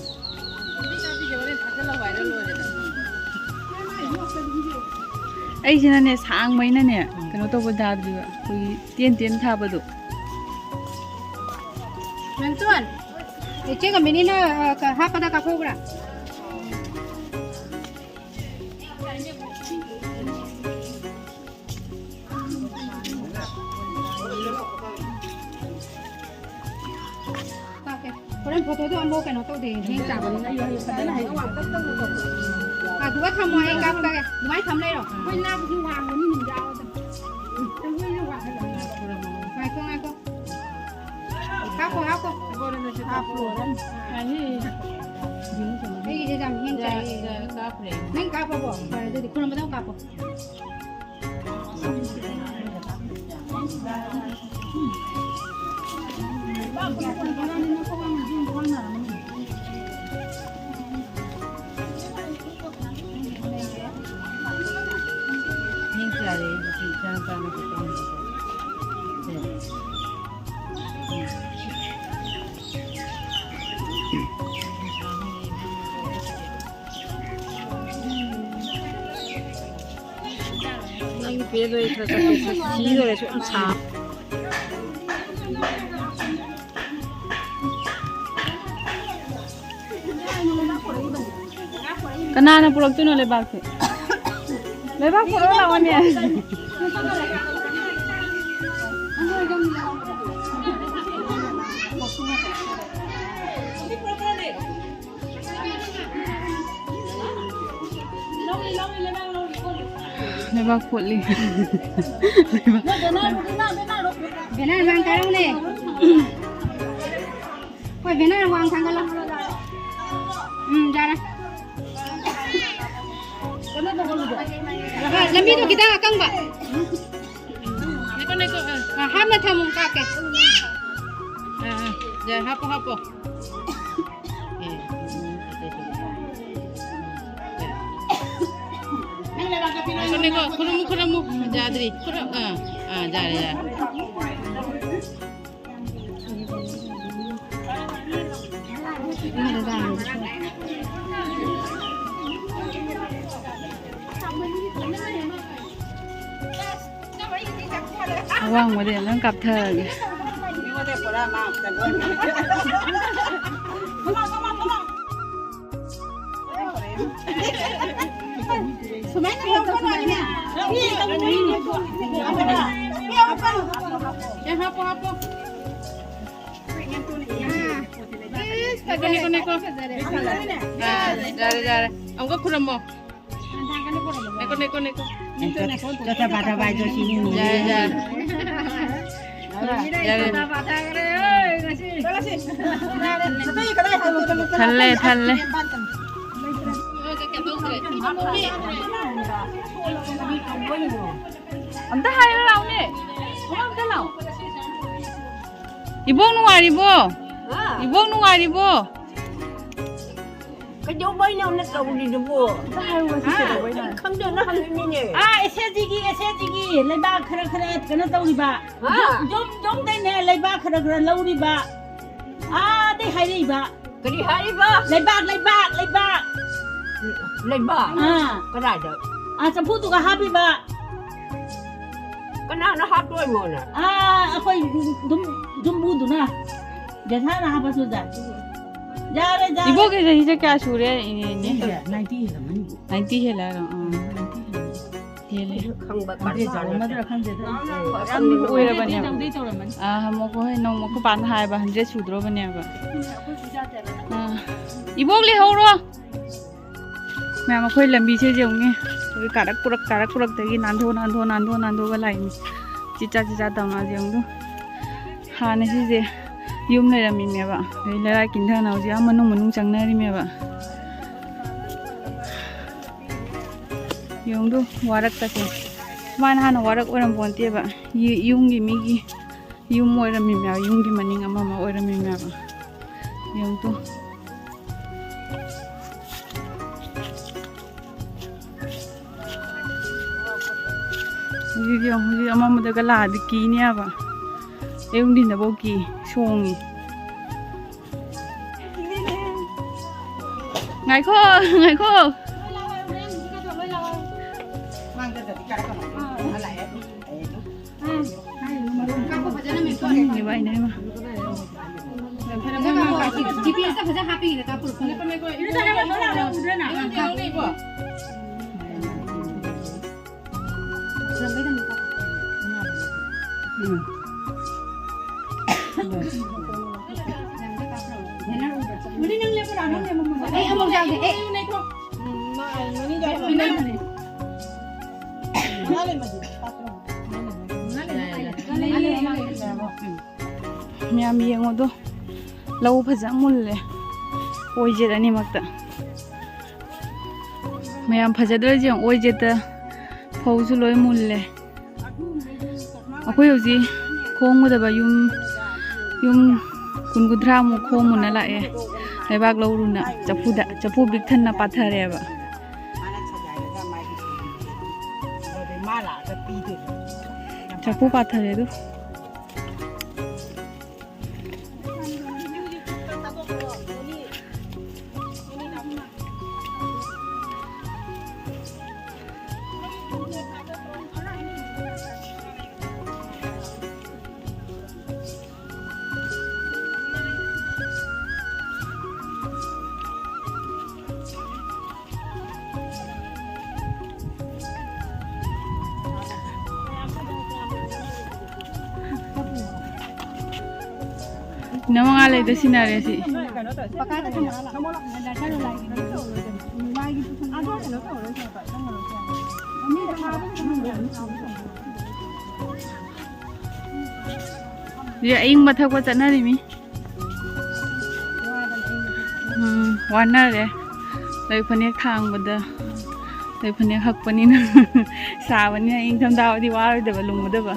ꯑꯩꯁꯤꯅꯅꯦ, ꯁꯥꯡꯕꯩꯅꯅꯦ, ꯀꯩꯅꯣ ꯇꯧꯕ ꯌꯥꯗ꯭ꯔꯤꯕ, ꯑꯩꯈꯣꯏꯒꯤ ꯇꯦꯟ ꯇꯦꯟ ꯊꯥꯕꯗꯣ꯫ ꯃꯦꯝꯇꯣꯟ, ꯏꯆꯦꯒ ꯃꯤꯅꯤꯅ, ꯑ, ꯀ-, ꯍꯥꯞꯄꯗ ꯀꯥꯞꯍꯧꯕ꯭ꯔꯥ? ꯀꯥꯞꯀꯦ꯫ ꯍꯣꯔꯦꯟ ꯐꯣꯇꯣꯗꯣ ꯑꯃꯨꯛ ꯀꯩꯅꯣ ꯇꯧꯗꯦ, ꯍꯦꯡ ꯆꯥꯕꯅꯤꯅ꯫ ꯐꯖꯅ ꯍꯩ꯫ ꯑꯗꯨꯒ ꯊꯝꯃꯣ, ꯑꯩ ꯀꯥꯞꯀꯦ꯫ ꯑꯗꯨꯃꯥꯏꯅ ꯊꯝ ꯂꯩꯔꯣ꯫ ꯑꯩꯈꯣꯏ ꯅꯥꯕꯁꯨ ꯋꯥꯡꯕꯅꯤ, ꯅꯤꯡꯖꯥꯎꯗ꯫ ꯉꯥꯏꯈꯣ, ꯉꯥꯏꯈꯣ꯫ ꯍꯥꯞꯄꯣ, ꯍꯥꯞꯄꯣ꯫ ꯍꯥꯞꯄꯣ꯫ ꯑꯩꯒꯤꯁꯦ ꯌꯥꯝ ꯍꯦꯡ ꯆꯥꯏꯌꯦ꯫ ꯀꯥꯞꯈ꯭ꯔꯦ꯫ ꯅꯪ ꯀꯥꯞꯄꯕꯣ? ꯐꯔꯦ, ꯑꯗꯨꯗꯤ ꯈꯨꯔꯨꯝꯕꯗ ꯑꯃꯨꯛ ꯀꯥꯞꯄꯣ꯫ ꯅꯪꯒꯤ ꯄꯦꯔꯗꯣ ꯑꯩ ꯈꯔ ꯆꯠꯀꯦ, ꯁꯤꯗꯣꯔꯦ, ꯁꯨꯝ ꯁꯥ꯫ ꯀꯅꯥꯅ ꯄꯨꯔꯛꯇꯣꯏꯅꯣ ꯂꯩꯕꯥꯛꯇꯤ? ꯂꯩꯕꯥꯛ ꯄꯨꯔꯛꯑꯣ ꯂꯥꯛꯑꯣꯅꯦ꯫ ꯂꯩꯕꯥꯛ ꯐꯨꯠꯂꯤ꯫ ꯕꯦꯅꯔ ꯃꯥꯡ ꯀꯥꯔꯧꯅꯦ꯫ ꯍꯣꯏ, ꯕꯦꯅꯔ ꯋꯥꯡ ꯊꯥꯡꯒꯠꯂꯣ꯫ ꯎꯝ, ꯌꯥꯔꯦ꯫ ꯂꯝꯕꯤꯗꯣ ꯈꯤꯇꯪ ꯑꯀꯪꯕ꯫ ꯉꯥꯏꯈꯣ, ꯉꯥꯏꯈꯣ, ꯑ, ꯑ, ꯍꯥꯞꯅ ꯊꯝꯃꯨ, ꯀꯥꯞꯀꯦ꯫ ꯑ, ꯑ, ꯌꯥꯏ, ꯍꯥꯞꯄꯣ, ꯍꯥꯞꯄꯣ꯫ ꯑꯦ, ꯉꯥꯏꯈꯣ, ꯉꯥꯏꯈꯣ, ꯈꯨꯔꯨꯝꯃꯨ, ꯈꯨꯔꯨꯝꯃꯨ꯫ ꯌꯥꯗ꯭ꯔꯤ꯫ ꯈꯨꯔꯨꯝ-, ꯑ, ꯑ, ꯌꯥꯔꯦ, ꯌꯥꯔꯦ꯫ ꯑꯋꯥꯡꯕꯗꯤ ꯑꯝꯇꯪ ꯀꯥꯞꯊꯔꯒꯦ꯫ ꯁꯨꯃꯥꯏꯅ ꯇꯧꯔꯒ ꯁꯨꯃꯥꯏꯅ꯫ ꯁꯤ ꯇꯧꯕ ꯃꯔꯤꯗꯣ꯫ ꯍꯥꯞꯄꯣ, ꯍꯥꯞꯄꯣ꯫ ꯉꯥꯏꯈꯣ, ꯉꯥꯏꯈꯣ, ꯉꯥꯏꯈꯣ꯫ ꯑꯥ, ꯌꯥꯔꯦ, ꯌꯥꯔꯦ꯫ ꯑꯃꯨꯛꯀ ꯈꯨꯔꯨꯝꯃꯣ꯫ ꯉꯥꯏꯈꯣ, ꯉꯥꯏꯈꯣ, ꯉꯥꯏꯈꯣ꯫ ꯆꯠꯇ ꯄꯥꯊꯕ ꯍꯥꯏꯗꯣ ꯁꯤꯅꯤ꯫ ꯌꯥꯔꯦ, ꯌꯥꯔꯦ꯫ ꯌꯥꯔꯦ꯫ ꯊꯜꯂꯦ, ꯊꯜꯂꯦ꯫ ꯑꯝꯇ ꯍꯥꯏꯔꯣ ꯂꯥꯎꯅꯦ꯫ ꯑꯝꯇ ꯂꯥꯎ꯫ ꯏꯕꯣꯛ ꯅꯨꯡꯉꯥꯏꯔꯤꯕꯣ? ꯍꯥ? ꯏꯕꯣꯛ ꯅꯨꯡꯉꯥꯏꯔꯤꯕꯣ? ꯀꯩꯗꯧꯕꯩꯅꯣ ꯑꯃꯅ ꯇꯧꯔꯤꯗꯨꯕꯨ? ꯑꯝꯇ ꯍꯥꯏꯔꯣ, ꯉꯁꯤ ꯍꯥ? ꯀꯩꯗꯧꯕꯩꯅꯣ? ꯑꯩ ꯈꯪꯗꯅ ꯍꯪꯉꯤꯅꯤꯅꯦ꯫ ꯑꯥ, ꯑꯦꯁ ꯑꯦꯁ ꯖꯤꯒꯤ, ꯑꯦꯁ ꯑꯦꯁ ꯖꯤꯒꯤ ꯂꯩꯕꯥꯛ ꯈꯔ ꯈꯔ ꯀꯩꯅꯣ ꯇꯧꯔꯤꯕ꯫ ꯍꯥ? ꯌꯨꯝ, ꯌꯨꯝꯗꯩꯅꯦ ꯂꯩꯕꯥꯛ ꯈꯔ ꯈꯔ ꯂꯧꯔꯤꯕ꯫ ꯑꯥꯗꯩ ꯍꯥꯏꯔꯛꯏꯕ꯫ ꯀꯔꯤ ꯍꯥꯏꯔꯤꯕ? ꯂꯩꯕꯥꯛ, ꯂꯩꯕꯥꯛ, ꯂꯩꯕꯥꯛ꯫ ꯂꯩꯕꯥꯛ? ꯑꯥ꯫ ꯀꯗꯥꯏꯗ? ꯑꯥ, ꯆꯐꯨꯗꯨꯒ ꯍꯥꯞꯄꯤꯕ꯫ ꯀꯅꯥꯅ ꯍꯥꯞꯇꯣꯏꯃꯣꯅꯦ? ꯑꯥ, ꯑꯩꯈꯣꯏ ꯗꯨꯝ, ꯗꯨꯝꯕꯨꯗꯨꯅ꯫ ꯖꯦꯊꯥꯅ ꯍꯥꯞꯄꯁꯨ ꯌꯥꯏ꯫ ꯌꯥꯔꯦ, ꯌꯥꯔꯦ꯫ ꯏꯕꯣꯛꯀꯤ ꯆꯍꯤꯁꯦ ꯀꯌꯥ ꯁꯨꯔꯦ, ꯏꯅꯦ, ꯏꯅꯦ? ꯁꯤꯁꯦ ꯅꯥꯏꯟꯇꯤ ꯍꯦꯜꯂꯝꯃꯅꯤ꯫ ꯅꯥꯏꯟꯇꯤ ꯍꯦꯜꯂꯦ ꯍꯥꯏꯔꯣ? ꯑꯥ꯫ ꯅꯥꯏꯟꯇꯤ ꯍꯦꯜꯂꯦ꯫ ꯍꯦꯜꯂꯦ꯫ ꯈꯪꯕ ꯍꯟꯗ꯭ꯔꯦꯠ ꯀꯔꯕꯥꯔꯅꯦ꯫ ꯌꯧꯔꯝꯃꯗ꯭ꯔꯥ ꯈꯪꯗꯦꯗ꯫ ꯑꯍꯟ ꯑꯣꯏꯔꯕꯅꯦꯕ꯫ ꯅꯪꯗꯤ ꯇꯧꯔꯝꯃꯅꯤ꯫ ꯑꯥ, ꯍꯝꯃꯣꯀꯣ ꯍꯣꯏ, ꯅꯣꯡꯃ ꯑꯩꯈꯣꯏ ꯄꯥꯅ ꯍꯥꯏꯕ ꯍꯟꯗ꯭ꯔꯦꯠ ꯁꯨꯗ꯭ꯔꯣꯕꯅꯦꯕ꯫ ꯑꯥ꯫ ꯏꯕꯣꯛ ꯂꯩꯍꯧꯔꯣ꯫ ꯃꯌꯥꯝ, ꯑꯩꯈꯣꯏ ꯂꯝꯕꯤꯁꯦ ꯌꯦꯡꯉꯨꯅꯦ꯫ ꯑꯩꯈꯣꯏ ꯀꯥꯔꯛ ꯀꯨꯔꯛ, ꯀꯥꯔꯛ ꯀꯨꯔꯛꯇꯒꯤ ꯅꯥꯟꯊꯣꯛ, ꯅꯥꯟꯊꯣꯛ, ꯅꯥꯟꯊꯣꯛ, ꯅꯥꯟꯊꯣꯛꯑꯒ ꯂꯥꯛꯏꯅꯤ꯫ ꯆꯤꯠꯆꯥ, ꯆꯤꯠꯆꯥ ꯇꯧꯅ ꯌꯦꯡꯉꯨ꯫ ꯍꯥꯟꯅ ꯁꯤꯁꯦ ꯌꯨꯝ ꯂꯩꯔꯝꯃꯤꯅꯦꯕ꯫ ꯑꯗꯩ ꯂꯩꯔꯥꯏ ꯀꯤꯟꯊꯅ ꯍꯧꯖꯤꯛ ꯑꯥ ꯃꯅꯨꯡ, ꯃꯅꯨꯡ ꯆꯪꯅꯔꯤꯃꯦꯕ꯫ ꯌꯦꯡꯉꯨ, ꯋꯥꯔꯛꯀꯁꯦ꯫ ꯁꯨꯃꯥꯏꯅ ꯍꯥꯟꯅ ꯋꯥꯔꯛ ꯑꯣꯏꯔꯝꯄꯣꯟꯇꯦꯕ꯫ ꯌꯨ-, ꯌꯨꯝꯒꯤ ꯃꯤꯒꯤ ꯌꯨꯝ ꯑꯣꯏꯔꯝꯃꯤꯃꯦꯕ, ꯌꯨꯝꯒꯤ ꯃꯅꯤꯡ ꯑꯃ ꯑꯃ ꯑꯣꯏꯔꯝꯃꯤꯃꯦꯕ꯫ ꯌꯦꯡꯉꯨ ꯇꯨ꯫ ꯍꯧꯖꯤꯛ ꯌꯦꯡꯉꯨ, ꯍꯧꯖꯤꯛ ꯑꯃꯝꯕꯗꯒ ꯂꯥꯛꯑꯗꯤ ꯀꯤꯅꯦꯕ꯫ ꯑꯌꯨꯛ ꯅꯨꯡꯊꯤꯟꯗꯐꯥꯎ ꯀꯤ, ꯁꯣꯡꯉꯤ꯫ ꯉꯥꯏꯈꯣ, ꯉꯥꯏꯈꯣ꯫ ꯃꯥꯡꯖꯗꯗꯤ ꯀꯥꯔꯛꯀꯅꯣ꯫ ꯂꯥꯛꯑꯦ꯫ ꯀꯥꯞꯄꯨ ꯐꯖꯅ ꯃꯦꯟꯊꯣꯛꯑꯦ꯫ ꯏꯃꯥ, ꯏꯃꯥ, ꯏꯃꯥ꯫ ꯐꯖꯅ ꯀꯥꯞꯄꯨ꯫ ꯖꯤ ꯄꯤ ꯑꯦꯁꯇ ꯐꯖꯅ ꯍꯥꯞꯄꯤꯒꯦ, ꯀꯥꯞꯄꯨ꯫ ꯏꯔꯨꯖꯔꯒ ꯂꯣꯏ ꯂꯥꯛꯑꯣ, ꯎꯗ꯭ꯔꯅ? ꯑꯩꯉꯣꯟꯗ ꯌꯦꯡꯉꯨꯅꯦ, ꯏꯕꯣ꯫ ꯎꯝ꯫ ꯃꯅꯤ ꯅꯪ ꯂꯦꯞꯄꯨꯔꯥ, ꯅꯪ ꯂꯦꯞꯄꯨꯔꯥ꯫ ꯑꯩ ꯑꯃꯨꯛ ꯌꯥꯎꯒꯦ꯫ ꯑꯦ꯫ ꯃꯌꯥꯝ ꯌꯦꯡꯉꯣꯗꯣ꯫ ꯂꯧ ꯐꯖꯅ ꯃꯨꯜꯂꯦ ꯑꯣꯏꯖꯦꯠ ꯑꯅꯤꯃꯛꯇ꯫ ꯃꯌꯥꯝ ꯐꯖꯗ꯭ꯔꯁꯦ ꯌꯦꯡꯉꯣ, ꯑꯣꯏꯖꯦꯠꯇ ꯐꯧꯁꯨ ꯂꯣꯏ ꯃꯨꯜꯂꯦ꯫ ꯑꯩꯈꯣꯏ ꯍꯧꯖꯤꯛ ꯈꯣꯡꯒꯗꯕ ꯌꯨꯝ, ꯌꯨꯝ ꯀꯨꯟ ꯀꯨꯟꯊ꯭ꯔꯥꯃꯨꯛ ꯈꯣꯡꯃꯨꯟꯅ ꯂꯥꯛꯑꯦ꯫ ꯂꯩꯕꯥꯛ ꯂꯧꯔꯨꯅ ꯆꯐꯨꯗ, ꯆꯐꯨ ꯄꯤꯛ ꯊꯟꯅ ꯄꯥꯊꯔꯦꯕ꯫ ꯆꯐꯨ ꯄꯥꯊꯔꯦ ꯑꯗꯨ꯫ ꯅꯪ ꯃꯉꯥ ꯂꯩꯗ ꯁꯤꯟꯅꯔꯦ ꯁꯤ꯫ ꯁꯤ ꯑꯏꯪꯕ ꯊꯛꯄ ꯆꯠꯅꯔꯤꯃꯤ꯫ ꯎꯝ, ꯋꯥꯅꯔꯦ꯫ ꯂꯩ ꯐꯅꯦꯛ ꯊꯥꯡꯕꯗ, ꯂꯩ ꯐꯅꯦꯛ ꯍꯛꯄꯅꯤꯅ꯫ ꯁꯥꯕꯅꯤꯅ ꯏꯪꯊꯝꯊꯥ ꯑꯣꯏꯗꯤ ꯋꯥꯔꯣꯏꯗꯕ, ꯂꯨꯝꯒꯗꯕ꯫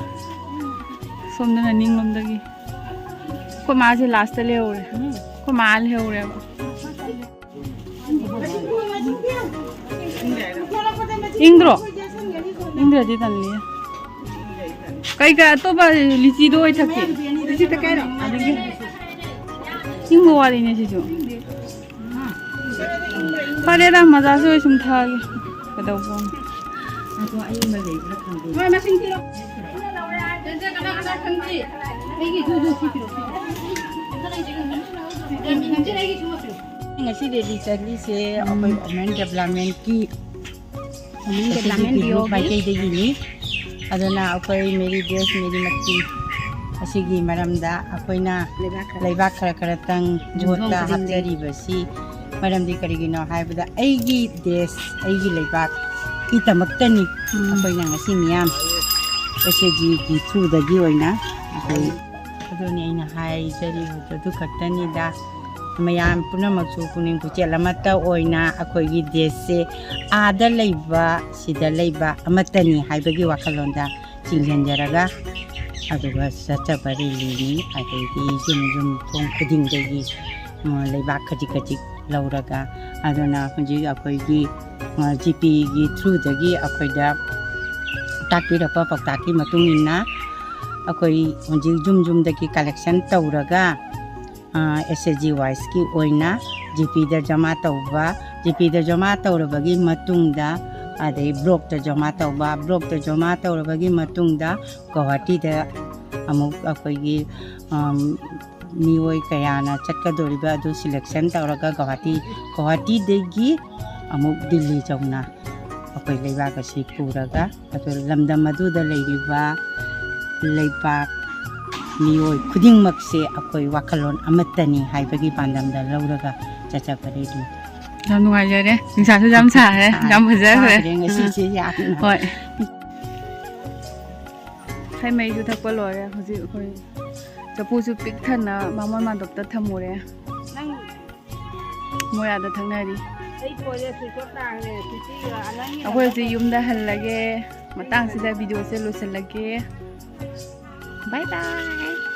ꯁꯣꯝꯗꯅ ꯅꯤꯡꯂꯣꯝꯗꯒꯤ꯫ ꯑꯩꯈꯣꯏ ꯃꯥꯁꯦ ꯂꯥꯁꯇ ꯂꯩꯍꯧꯔꯦ꯫ ꯑꯩꯈꯣꯏ ꯃꯥ ꯂꯩꯍꯧꯔꯦꯕ꯫ ꯏꯪꯗ꯭ꯔꯣ? ꯏꯪꯗ꯭ꯔꯗꯤ ꯇꯜꯂꯤ꯫ ꯀꯩ ꯀꯩ ꯑꯇꯣꯞꯄ ꯂꯤꯆꯤꯗꯣ ꯑꯣꯏ ꯊꯛꯀꯦ꯫ ꯏꯪꯕ ꯋꯥꯔꯤꯅꯦ ꯁꯤꯁꯨ꯫ ꯐꯔꯦꯗ, ꯃꯖꯥꯁꯨ ꯑꯣꯏ ꯁꯨꯝ ꯊꯛꯑꯒꯦ꯫ ꯀꯩꯗꯧꯕ? ꯉꯁꯤ ꯔꯦꯂꯤ ꯆꯠꯂꯤꯁꯦ ꯑꯩꯈꯣꯏ ꯎꯝ꯫ Women Developmentꯀꯤ ꯎꯝ, ꯑꯁꯤꯒꯤ development ꯕꯤꯍꯣ ꯕꯤꯍꯣꯒꯤ ꯃꯥꯏꯀꯩꯗꯒꯤꯅꯤ꯫ ꯑꯗꯨꯅ ꯑꯩꯈꯣꯏ ꯃꯦꯔꯤ ꯗꯦꯁ ꯃꯦꯔꯤ ꯃꯇꯤ ꯑꯁꯤꯒꯤ ꯃꯔꯝꯗ ꯑꯩꯈꯣꯏꯅ ꯂꯩꯕꯥꯛ ꯈꯔ ꯂꯩꯕꯥꯛ ꯈꯔ ꯈꯔꯇꯪ ꯌꯨꯝꯊꯣꯡ ꯚꯣꯠꯇ ꯈꯨꯗꯤꯡꯗꯒꯤ꯫ ꯍꯥꯞꯆꯔꯤꯕꯁꯤ ꯃꯔꯝꯗꯤ ꯀꯔꯤꯒꯤꯅꯣ ꯍꯥꯏꯕꯗ ꯑꯩꯒꯤ ꯗꯦꯁ, ꯑꯩꯒꯤ ꯂꯩꯕꯥꯛꯀꯤꯗꯃꯛꯇꯅꯤ ꯎꯝ꯫ ꯑꯩꯈꯣꯏꯅ ꯉꯁꯤ ꯃꯤꯌꯥꯝ SHGꯒꯤ throughꯗꯒꯤ ꯑꯣꯏꯅ ꯑꯩꯈꯣꯏ ꯑꯗꯨꯅꯤ ꯑꯩꯅ ꯍꯥꯏꯖꯔꯤꯕꯗꯨ ꯑꯗꯨ ꯈꯛꯇꯅꯤꯗ꯫ ꯃꯌꯥꯝ ꯄꯨꯝꯅꯃꯛꯁꯨ ꯄꯨꯛꯅꯤꯡ ꯄꯨꯛꯆꯦꯜ ꯑꯃꯠꯇ ꯑꯣꯏꯅ ꯑꯩꯈꯣꯏꯒꯤ ꯗꯦꯁꯁꯦ ꯑꯥꯗ ꯂꯩꯕ, ꯁꯤꯗ ꯂꯩꯕ ꯑꯃꯠꯇꯅꯤ ꯍꯥꯏꯕꯒꯤ ꯋꯥꯈꯜꯂꯣꯟꯗ ꯆꯤꯡꯁꯤꯟꯖꯔꯒ ꯑꯗꯨꯒ ꯆꯠꯆꯕ ꯔꯦꯂꯤꯅꯤ꯫ ꯑꯗꯩꯗꯤ ꯌꯨꯝ ꯌꯨꯝ ꯊꯣꯡ ꯈꯨꯗꯤꯡꯗꯒꯤ, ꯑ, ꯂꯩꯕꯥꯛ ꯈꯖꯤꯛ ꯈꯖꯤꯛ ꯂꯧꯔꯒ, ꯑꯗꯨꯅ ꯍꯧꯖꯤꯛ ꯑꯩꯈꯣꯏꯒꯤ, ꯑ, ꯖꯤ ꯄꯤꯒꯤ ꯊ꯭ꯔꯨꯗꯒꯤ ꯑꯩꯈꯣꯏꯗ ꯇꯥꯛꯄꯤꯔꯛꯄ ꯄꯥꯎꯇꯥꯛꯀꯤ ꯃꯇꯨꯡ ꯏꯟꯅ ꯑꯩꯈꯣꯏ ꯍꯧꯖꯤꯛ ꯌꯨꯝ ꯌꯨꯝꯗꯒꯤ ꯀꯂꯦꯛꯁꯟ ꯇꯧꯔꯒ, ꯑꯦꯁ ꯑꯦꯁ ꯖꯤ ꯋꯥꯏꯁꯀꯤ ꯑꯣꯏꯅ ꯖꯤ ꯄꯤꯗ ꯖꯃꯥ ꯇꯧꯕ, ꯖꯤ ꯄꯤꯗ ꯖꯃꯥ ꯇꯧꯔꯕꯒꯤ ꯃꯇꯨꯡꯗ, ꯑꯗꯩ ꯕ꯭ꯂꯣꯛꯇ ꯖꯃꯥ ꯇꯧꯕ, ꯕ꯭ꯂꯣꯛꯇ ꯖꯃꯥ ꯇꯧꯔꯕꯒꯤ ꯃꯇꯨꯡꯗ ꯒꯧꯍꯥꯇꯤꯗ ꯑꯃꯨꯛ ꯑꯩꯈꯣꯏꯒꯤ, ꯑꯝ, ꯃꯤꯑꯣꯏ ꯀꯌꯥꯅ ꯆꯠꯀꯗꯧꯔꯤꯕ ꯑꯗꯨ ꯁꯤꯂꯦꯛꯁꯟ ꯇꯧꯔꯒ ꯒꯧꯍꯥꯇꯤ, ꯒꯧꯍꯥꯇꯤꯗꯒꯤ ꯑꯃꯨꯛ ꯗꯤꯜꯂꯤ ꯌꯧꯅ ꯑꯩꯈꯣꯏ ꯂꯩꯕꯥꯛ ꯑꯁꯤ ꯄꯨꯔꯒ ꯑꯗꯨ ꯂꯝꯗꯝ ꯑꯗꯨꯗ ꯂꯩꯔꯤꯕ ꯂꯩꯕꯥꯛ ꯃꯤꯑꯣꯏ ꯈꯨꯗꯤꯡꯃꯛꯁꯦ ꯑꯩꯈꯣꯏ ꯋꯥꯈꯜꯂꯣꯟ ꯑꯃꯠꯇꯅꯤ ꯍꯥꯏꯕꯒꯤ ꯄꯥꯟꯗꯝꯗ ꯂꯧꯔꯒ ꯆꯠꯆꯕꯅꯤ꯫ ꯌꯥꯝ ꯅꯨꯡꯉꯥꯏꯖꯔꯦ꯫ ꯅꯨꯡꯁꯥꯁꯨ ꯌꯥꯝ ꯁꯥꯔꯦ꯫ ꯁꯥꯔꯦ꯫ ꯌꯥꯝ ꯐꯖꯈ꯭ꯔꯦ꯫ ꯁꯥꯈ꯭ꯔꯦ ꯉꯁꯤꯁꯦ ꯌꯥꯝꯅ꯫ ꯍꯣꯏ꯫ ꯍꯩ ꯃꯍꯤꯁꯨ ꯊꯛꯄ ꯂꯣꯏꯔꯦ꯫ ꯍꯧꯖꯤꯛ ꯑꯩꯈꯣꯏ ꯆꯐꯨꯁꯨ ꯄꯤꯛ ꯊꯟꯅ ꯃꯃꯣꯟ ꯃꯥꯟꯗꯣꯞꯇ ꯊꯝꯃꯨꯔꯦ꯫ ꯅꯪ ꯃꯣꯏ ꯑꯥꯗ ꯊꯛꯅꯔꯤ꯫ ꯑꯩ ꯐꯣꯟꯁꯦ switch off ꯇꯥꯈ꯭ꯔꯦ꯫ ꯁꯤꯁꯤ ꯅꯪꯒꯤ ꯑꯩꯈꯣꯏ ꯍꯧꯖꯤꯛ ꯅꯝꯕꯔꯗꯣ ꯌꯨꯝꯗ ꯍꯜꯂꯒꯦ꯫ ꯃꯇꯥꯡꯁꯤꯗ ꯚꯤꯗꯤꯑꯣꯁꯦ ꯂꯣꯏꯁꯤꯜꯂꯒꯦ꯫ ꯕꯥꯏ ꯕꯥꯏ꯫